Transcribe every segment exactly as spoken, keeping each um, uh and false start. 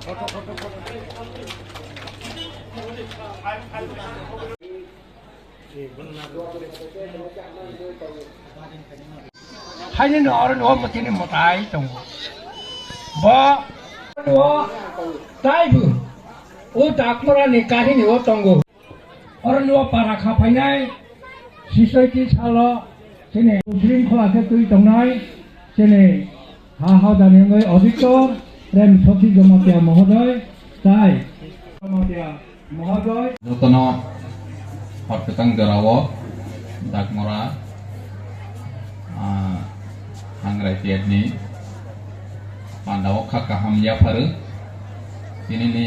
Haino no oro no motini motai tongo. Bo no taibu o dakmorani kahini o tongo. Oro no para kha phainai sisoiti salo chini green khola khe twi tongnai chini ha hodani wngwi auditor Prem Soti Jamatia Mohodoy tai Jamatia Mohodoy. Jotono hor kwchang jorao dakmora, ah, Hangrai Tepni pandao kha kaham yapharu. Tinini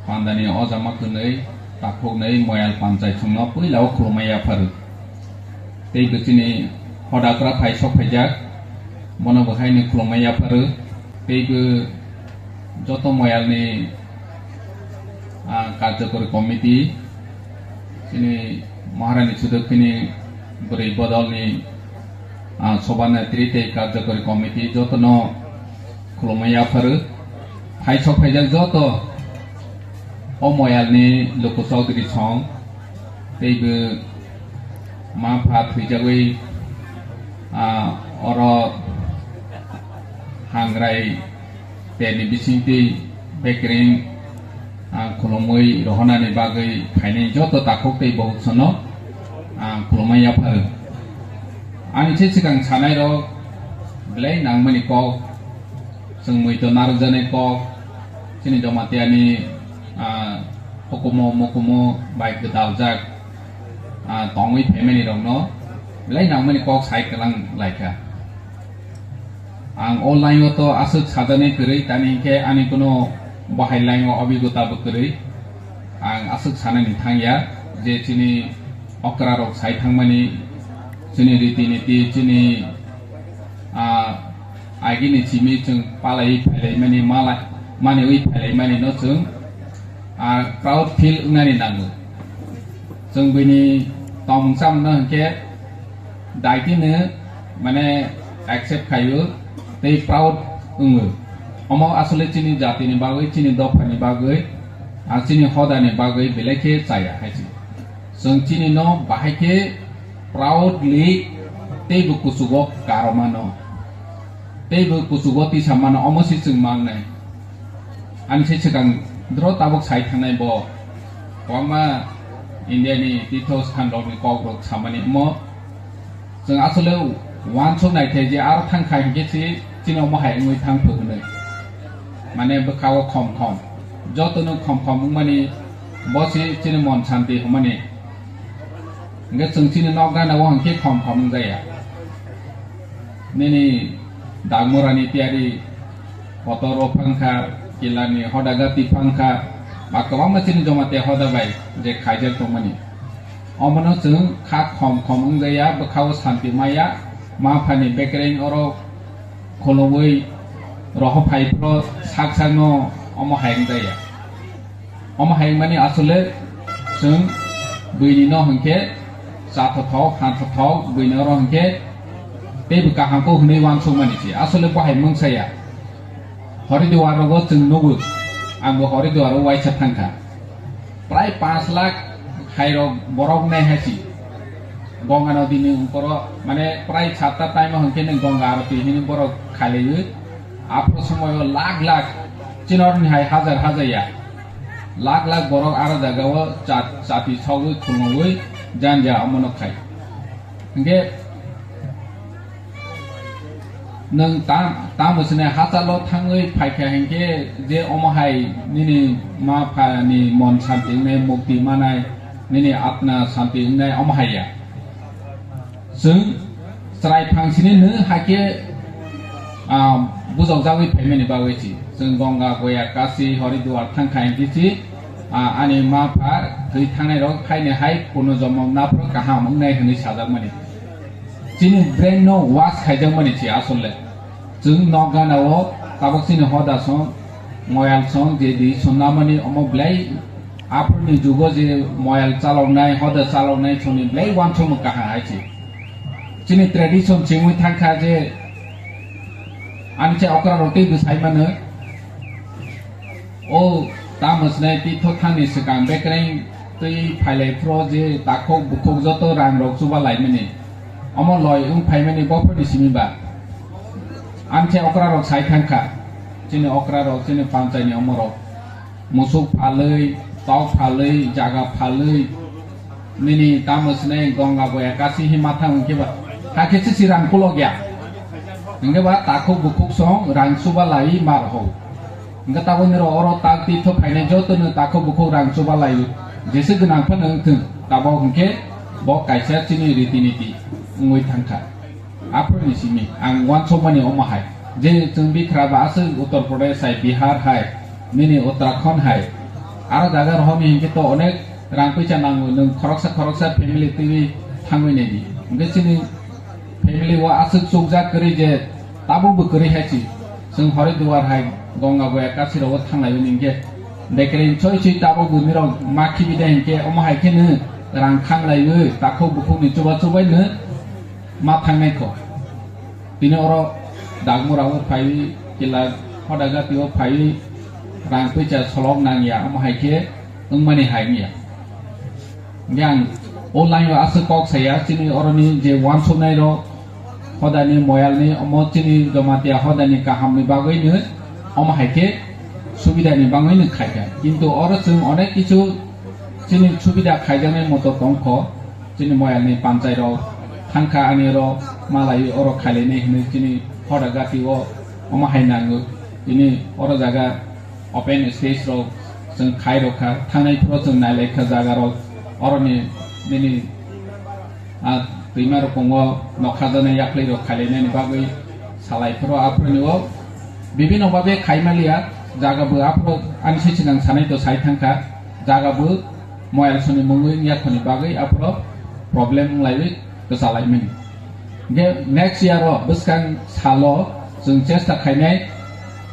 pandani ojama kwnwi takhuknwi Moyal Panchai chwngno puilao khulumai yapharu. Tei bo chini hodagra phai sok phaijak, bono bo haino khulumai yapharu. Tei bo joto Moyalni, ah, Karjakori Committee, chini Maharani Sudokhini bwrwi bodolni, ah, Sobhanetri tei Karjakori Committee jotono khulumui yapharu. Phai sok phaijak joto o Moyalni luku chowdhury song tei bo ma pha thwijagwi, ah, oro Hangrai Tepni bisingtwi bekereng, ah, khulumui rohonani bagwi phainai joto takhuk tei bohoksono, ah, khulumai yapharu. Ani se swkang sanairok belai nangmani kok, chwng muitu narwkjaknai kok, chini Jomatiani, ah, hukumu mukumu bai gwdaljak, ah, tongwi phaimani rokno belai nangmani kok sai kwlang laikha. Ang o line o to aswk sajaknai kwrwi, tani hinkhe ani kuno bahai line o obigota bo kwrwi. Ang aswk sanani thangya je chini okra rok sai thangmani, chini riti niti, chini, ah, agini simi chwng palaiwi phailaimani, mala-, maniwi phailaimani no chwng, ah, proud feel wngnani nango. Chwng bini tongmung chamungno hinkhe daitino, mane, accept khaio tei proud wngo. Omo asole chini jatini bagwi, chini dophani bagwi, ah, chini hodani bagwi belai khe chaya hai se. Chwng chini no bahai khe proudly teibo kuchugo karomano, teibo kuchugo tisamano, omo se chwng mangnai. Ani se swkang dro tabuk sai thangnai bo kwbangma India ni tithostan rok ni kok rok samani omo chwng asole uansuk nai thai je aro thang kha hinkhe se chini omo hai wngwi thang thok hinwi. Mane bwkha o khom khom, joto no khom khom wngmani bo se chini mon santi hwnmani. Hinkhe chwng chini nok gana o hinkhe khom khom wngjaya. Nini dagmorani tiyari kotor o phangkha, kilani hoda gati phangkha, ba kwbangma chini Jamatia hoda bai je khaijak tongmani. Omono chwng kha khom khom wngjaya, bwkha o santi maya, ma phani bekereng oro khulumui roho phai phro sak sak no omo hai wngjaya. Omo hai wngmani asole chwng buini no hinkhe chathothok, hanthothok, buini oro hinkhe teibo kaham kok hwnwi uansukmani se. Asole bo hai mungsa ya. Horiduar rogo chwng nugo, ang bo Horiduar o uaisa thangkha. Prai panch lakh hai rok borok nai hai se. Ganga nodi ni ungkoro, mane, prai satta time o hinkhe nwng Ganga aroti hwnwi borok khailaiwi. Aphuru somoio lakh lakh, chini oroni hai hajar hajar ya. Lakh lakh borok aro jagao chat-, chati sogwi khulumui janja omono khai. Hinkhe nwng ta-, tamo sini hachalo thangwi phaikha hinkhe je omo hai nini ma phani mon santi wngnai, mukti manai, nini atma santi wngnai omo hai ya. Chwng chwrai phangsini nw hakhe, ah, bujokjagwi phaimani bagwi si. Chwng Ganga, Goya, Kashi, Horiduar thangkha hinkhe si, ah, ani ma pha thwi thangnai rok phaini hai punojomo naphro kaham wngnai hwnwi sajakmani. Chini brain no wash khaijakmani si asole. Chwng nok gana o tabuk chini hoda song, moyal song, je di song namani omo belai aphurni jugo je moyal chaloknai, hoda chaloknai songni belai uansukmung kaham hai se. Chini tradition chengwi thangkha je ani se okra rok tei bwsai mano. O tamo swnai twi thok thangni swkang bekreng twi phailai phro je takhuk bukhuk joto rang rok chuba laimani. Omo loi wng phaimani bophorni simi ba. Amthe okra rok sai thangkha. Chini okra rok, chini panchai ni omo rok. Musuk phalwi, tok phalwi, jaga phalwi. Nini tamo swnai Ganga boya kasi hi mathang hwnkhe ba. Hakhe se si rang kulok ya. Hwnkhe ba takhuk bukhuk song rang chuba lai mar ho. Hwnkhe tabuk nirok oro tak twi thok phainai joto no takhuk bukhuk rang chuba lai. Jese gwnang phano wngthung. Tabuk hwnkhe bo kaisa chini riti niti wngwi thangkha. Aphuruni simi ang uansukmani omo hai, je chwng bikra ba aswk Uttar Pradesh hai, Bihar hai, nini Uttarakhand hai, aro jaga rohorni hinkhe to onek rang puisa nango, nwng khoroksa khoroksa family twiwi thangwi naidi. Hinkhe chini family o aswk chukjak kwrwi je tabukbo kwrwi hai si. Chwng Haridwar hai Ganga boya kasirok o thanglaiwi hinkhe bekreng choi choi tabukbo nirok ma khibi de hinkhe omo hai kheno rang khanglaiwi takhuk bukhukni chuba chubaino ma thangnai kho. Tini oro Dagmura o phaiwi, kila Hodagati o phaiwi, rang puisa solok nangya, omo hai khe wngmani hai wngya. Hingke ang o line o aswk kok saya, chini oroni je uansuknai rok, hodani moyalni, omo chini Jamatia hodani kahamni bagwino, omo hai khe subidani bagwino khaikha. Kintu oro chwng onek kichu chini subida khaijaknai moto tongkho. Chini moyalni panchai rok thangkha ani oro malai oro khailainai hinwi chini Hodagati o omo hai nango. Tini oro jaga open space rok chwng khai rokha, thangnai phuru chwng nailaikha jaga rok, oroni nini, ah, twima rokongo nokha jana yaklwi rok khailainani bagwi salai phuru aphuruni o bibino babe khaimaliya jaga bo aphuru ani se chinang sanai to sai thangkha jaga bo moyal soni mungwi yakhoni bagwi aphuru problem wng laiwi kwchalaimani. Hingke next year o bwskang salo chwng chesta khainai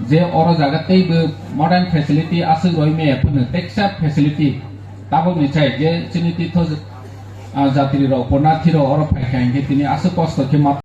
je oro jaga teibo modern facility aswk roi maya phano teksa facility tabukni chai je chini titho, ah, jatri rok, punathi rok oro phaikha hingke tini aswk kosto khe ma